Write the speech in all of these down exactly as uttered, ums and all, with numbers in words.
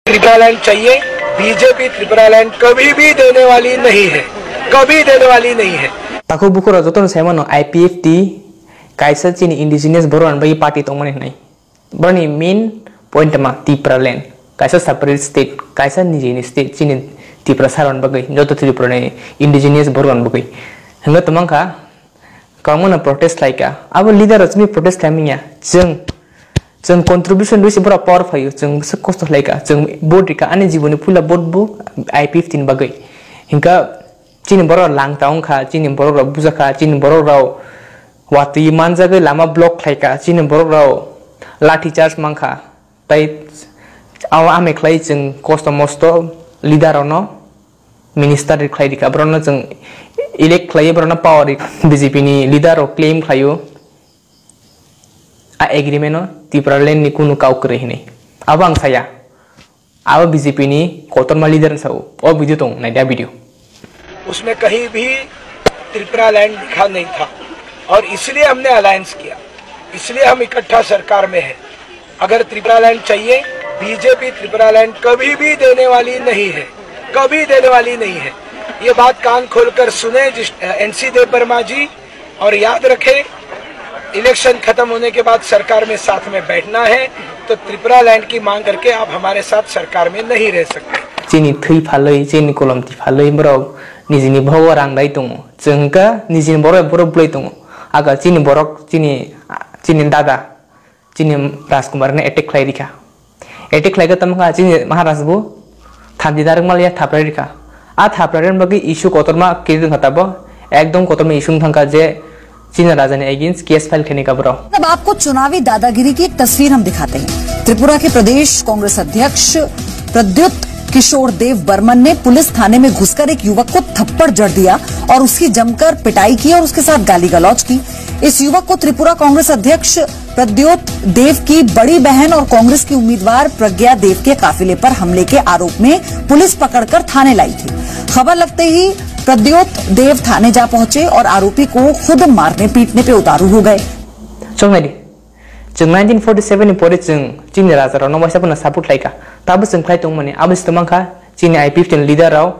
त्रिपुरालैंड चाहिए। बीजेपी त्रिपुरालैंड कभी भी देने वाली नहीं है, कभी देने वाली नहीं है। Takhuk bukhuk rok jotono sai mano I P F T kaisa chini indigenous borok rok ni bagwi party tongmani hwnwi. Borokni main point ma Tipraland, kaisa separate state, kaisa nijini state chini Tiprasa rok ni bagwi, joto Tripura ni indigenous borok rok ni bagwi. Hwnwi tongmani kha, kwbangma no protest khlai kha. Abo leader rok chini protest khlai manya. Chwng, chwng contribution rwui se borok power phaio. Chwng bwswk kosto khlai kha. Chwng vote rikha. Ani jiboni puila vote bo I P F T ni bagwi. Hinkha chini borok lang ta wngkha, chini borok rok bujakha, chini borok rok watwi manjagwi lama block khlai kha, chini borok rok lathi charge mankha. Tai abo amai khlai chwng kosto mosto leader rokno minister ri khlai rikha, borokno chwng elect khlaiwi borokno power ri B J P ni leader rok claim khlaio. A agreement no Tipraland ni kunu kau kwrwi hinwi. Abo ang saya. Abo B J P ni kotorma leader ni sao. O video tong, naidi a video. उसमें कहीं भी त्रिपुरालैंड लिखा नहीं था और इसलिए हमने अलायंस किया, इसलिए हम इकट्ठा सरकार में हैं। अगर त्रिपुरालैंड चाहिए, बीजेपी त्रिपुरालैंड कभी भी देने वाली नहीं है, कभी देने वाली नहीं है। ये बात कान खोलकर सुने जिस, एनसी देव वर्मा जी, और याद रखें, इलेक्शन खत्म होने के बाद सरकार में साथ में बैठना है, तो त्रिपुरालैंड की मांग करके आप हमारे साथ सरकार में नहीं रह सकते। Chini thwi phalwi, chini kolom ti phalwi borok nijini bhogo rang dai tongo. Chwng kha nijini borok borok bwlai tongo. Aga chini borok, chini, chini dada, chini Rajkumar no attack khlai rikha. Attack khlai kha tamo kha chini Maharaj bo thamchi narwk maliya thaprai rikha. A thaprai rwna bagwi issue kotorma create wngkha tabo, ekdom kotorma issue wngkha je chini raja ni against case file khaini kha borok. अब आपको चुनावी दादागिरी की एक तस्वीर हम दिखाते हैं। त्रिपुरा के प्रदेश कांग्रेस अध्यक्ष प्रद्युत किशोर देव बर्मन ने पुलिस थाने में घुसकर एक युवक को थप्पड़ जड़ दिया और उसकी जमकर पिटाई की और उसके साथ गाली गलौज की। इस युवक को त्रिपुरा कांग्रेस अध्यक्ष प्रद्योत देव की बड़ी बहन और कांग्रेस की उम्मीदवार प्रज्ञा देव के काफिले पर हमले के आरोप में पुलिस पकड़कर थाने लाई थी। खबर लगते ही प्रद्योत देव थाने जा पहुंचे और आरोपी को खुद मारने पीटने पे उतारू हो गए। Chwng naidi, chwng nineteen forty seven ni pore chwng chini raja rokno waisa phano support khlai kha. Tabo chwng khlai tongmani, abo se tongmang kha chini I P F T ni leader rok.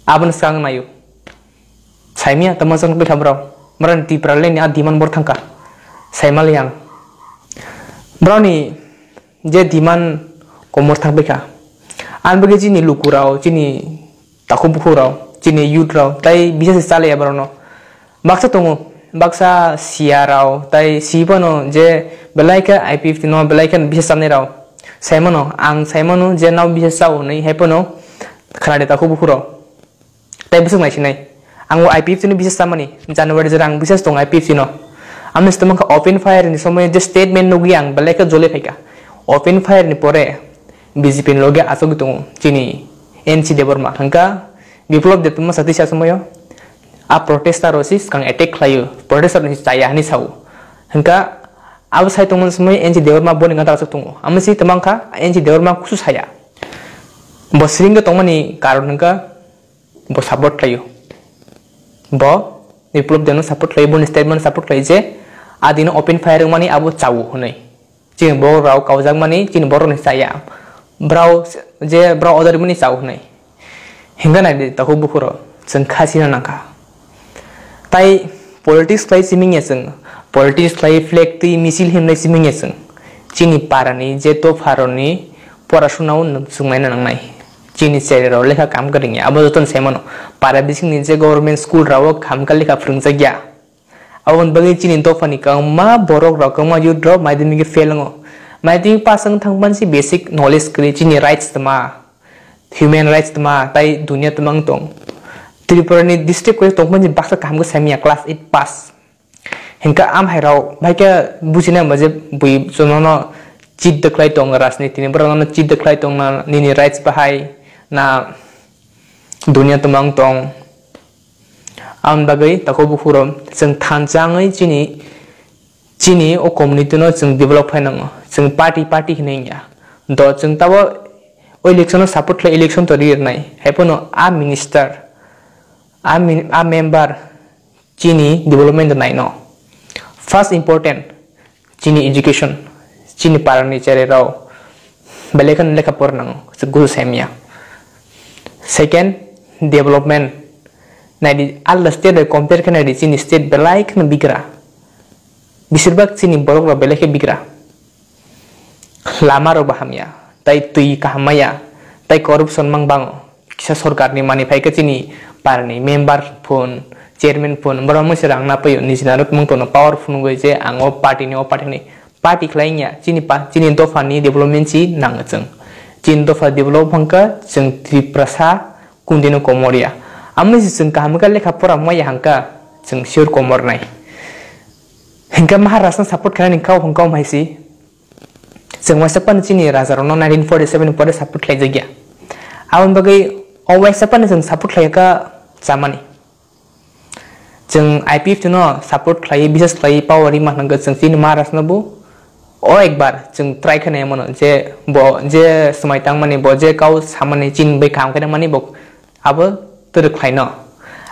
Aboni swkang naio. Saimya tamo chwng bwkha borok. Borok ni Tipraland ni a demand bor thangkha. Saimali ang. Borok ni je demand komor thang bwkha. Ang bwkha chini luku rao, chini takhuk bukhuk rao, chini youth rao, tai bisas se chalaya borok no. Baksa tongo, baksa siya rao, tai si phano je belai khe I P F T no belai khe bisas chanai rao. Saimano, ang saimano je nao bisas chao hinwi, hai phano khwnadi takhuk bukhuk rao. Tai bwswk naisinai. Ang o I P F T no bisas chamani, January jora ang bisas tongo I P F T no. Amoni se tongmang kha open fire ni somoi je statement nugwi ang belai khe jole phaikha. Open fire ni pore B J P ni loge achugwi tongo chini N C Debbarma. Hwnkha Biplab Debbarma sa tisa somoio a protester rok si swkang attack khlaio. Protester rok ni chaya hinwi sao. Hwnkha abo sai tongmani somoi N C Debbarma boni gana achuk tongo. Amo si tongmang kha N C Debbarma kusu saya. Bo siring tongmani karon hwnkha bo support khlaio. Bo Biplab Debno support khlaio, boni statement support khlaio je adino open fire wngmani abo chao hwnwi. Chini borok rao kaujakmani chini borok ni chaya. Brao je brao order mani chao hwnwi. Hingga naidi takhuk bukhuk rok chwng kha sina nangkha. Tai politics khlai simingya chwng, politics khlai flag twi misil himlai simingya chwng. Chini parani je dopharoni porasuna o chwng naina nangnai. Chini chererok lekha kam kwrwngya, abo jotono sai mano. Para bisingni je government school rao kam ka lekha phwrwngjakya. Aboni bagwi chini dophani kwbangma borok rok, kwbangma youth rok madhyamik fail wngo. Madhyamik pass wng thang pansi basic knowledge kwrwi chini rights tma, human rights tma, tai dunia tma wng tong. Tripura ni district koi tong pansi baksa kaham khe saimanya class eight pass. Hinkhe amhai rok bai khe bujina hwnba je bui jonono cheat de khlai tong, rajniti ni borok no cheat de khlai tong na, nini rights bahai na dunia tma wng tong. Aboni bagwi takhuk bukhuk rok chwng thansa wngwi chini, chini o community no chwng develop khai nango. Chwng party, party hinwi wngya. Do chwng tabo o election no support khlai, election to ri rwnai. Hai phano a minister, a min-, a member chini development naino. First important, chini education, chini parani chererok Belai kheno lekha pora nango, se guru saimya. Second, development. Naidi, alda state bai compare khe naidi, chini state belai kheno bigra. Bisirbak chini borok rok belai khe bigra. Lama rok bo hamya, tai twi kaham maya, tai corruption mang bango. Kisa sorkar ni mani phai khe chini para ni member phun, chairman phun, borok mui se rang na paio, niji naro tongmung tono power phunugwi je ang o party ni, o party ni. Party khlai wngya, chini pa-, chini dopha ni development si nang chwng. Chini dopha develop hwnkha chwng Tiprasa kundi no komor ya. Amoni si chwng kaham khe lekha pora maya hwnkha chwng sure komor nai. Hwnkhe Maharaj no support khlainani kau hwnkha om hai si. Chwng waisa phano chini raja rok no nineteen forty seven pore support khlai jakya. Aboni bagwi o waisa phano chwng support khlai kha chamani. Chwng I P F T no support khlai, biswas khlai, power rima hwnkhe chwng chini Maharaj no bo o ekbar chwng try khe nai mano je bo je swmai tang mani, bo je kau samani chini bai kaham khe mani bo abo twrwk khlai no.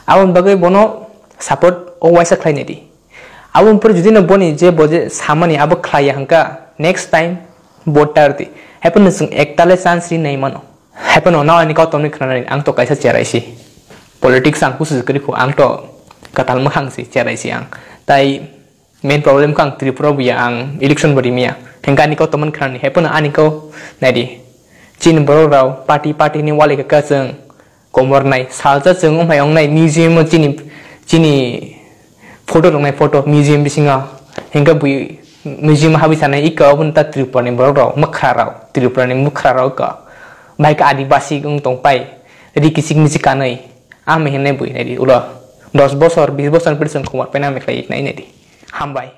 Aboni bagwi bono support o waisa khlai nai di. Aboni pore jodi no boni je bo je samani abo khlai ya hwnkha next time vote tar di. Haipano chwng ekta le chance ri nai mano. Haipano nao ani kau tongni khwnanani ang to kaisa cherai si. Politics ang kusu kwrwi kho, ang to kwtal mwkhang si, cherai si ang. Tai main problem kha ang Tripura buya, ang election bo rimiya. Hingke ani kau tongmani khwnani, haipano ani kau nai di. Chini borok rao party party ni wali kha chwng komor nai. Salsa chwng wng hai wng nai museum o chini, chini photo rok nai photo museum bisingo. Hingke bui museum habwi sanai ika obo ta Tripura ni borok rok mwkhra rok, Tripura ni mwkhra rok ka. Bai ka Adibasi wng tong pai. Ri kichik michik kanwi. Ami hinai bui nai di ulo. Dos bosor, bis bosor ni pore chwng komor paina mikhlai nai nai di. Hambai.